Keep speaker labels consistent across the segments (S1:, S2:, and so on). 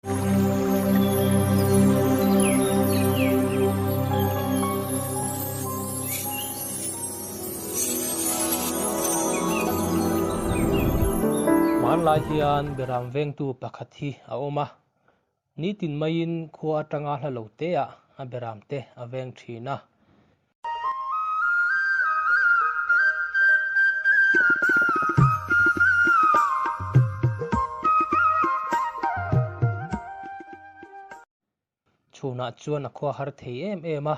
S1: Hmanlai hian beram vengtu pakhat hi a awm a, nitin maiin khua atanga hla lo teah a beram te a veng thin a. Chhunah chuan a khua har thei em em a,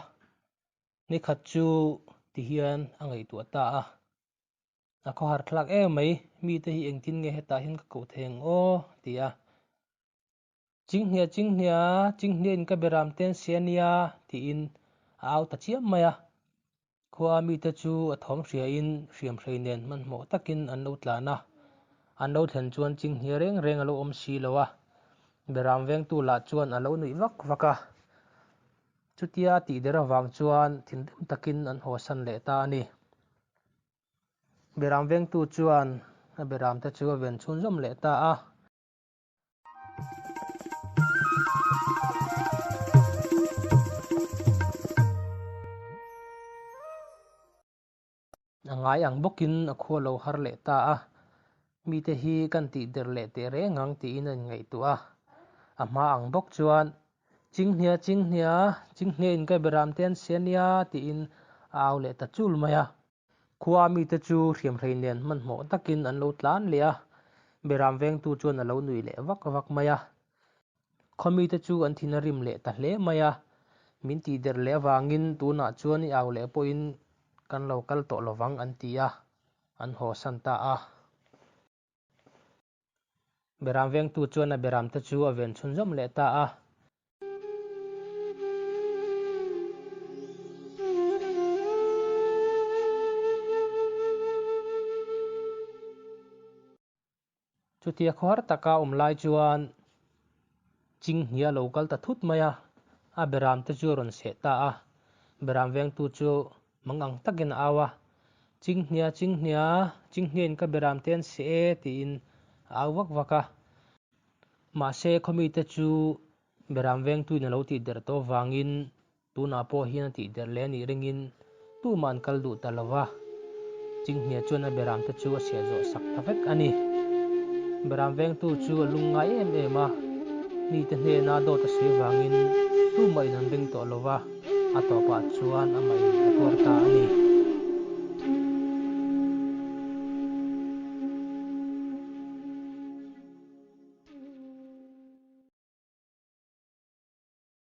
S1: nikhat chu ti hian a ngaihtuah ta a. A khawhar thlak em mai, mite hi engtin nge hetah hian ka koh thei ang aw? ti a. Chinghnia, Chinghnia, Chinghnia in ka beram te an si a nia, tiin a au ta chiam mai a. Khua mite chu a thawm hriain hriamhrei nen hmanhmawh takin an lo tlan a. An lo thlen chuan Chinghnia reng reng a lo awm si lo a. Beram vengtu lah chuan a lo nuih vak vak a. Chutia tih der avang chuan thinrim takin an hawsan leh ta a ni. Beram vengtu chuan a beram te chu a ven chhunzawm leh ta a. A ngai ang bawkin a khua lo har leh ta a, mite hi kan tih der leh teh reng ang tiin a inngaihtuah a. A hma ang bawk chuan, Chinghnia, Chinghnia, Chinghnia in ka beram te an si a nia tiin a au leh ta chul mai a. Khua mite chu hriamhrei nen hmanhmawh takin an lo tlan leh a, beram vengtu chuan a lo nuih leh vak vak mai a. Khaw mite chu an thin a rim leh ta hle mai a, min tihder leh avangin tunah chuan i au leh pawhin kan lo kal tawh lovang an ti a, an hawsan ta a. Beram vengtu chuan a beram te chu a ven chhunzawm leh ta a. Chutia khawhar taka awm lai chuan Chinghnia lo kal ta thut mai a, a beram te chu a rawn seh ta a. Beram vengtu chu mang ang takin a au a, Chinghnia, Chinghnia, Chinghnia in ka beram te an seh e tiin a au vak vak a. Mahse khawmite chu beram vengtuin a lo tihder tawh avangin Tunah pawh hian a tih der leh a nih ringin tumah an kal duh ta lo va, Chinghnia chuan a beram te chu a siah zawh sak ta vek a ni. Beram vengtu chu a lung ngai em em a, mite hnena dawt a sawi vangin tumah in an ring tawh lo va, a tawpah chuan amah in a tuar ta a ni.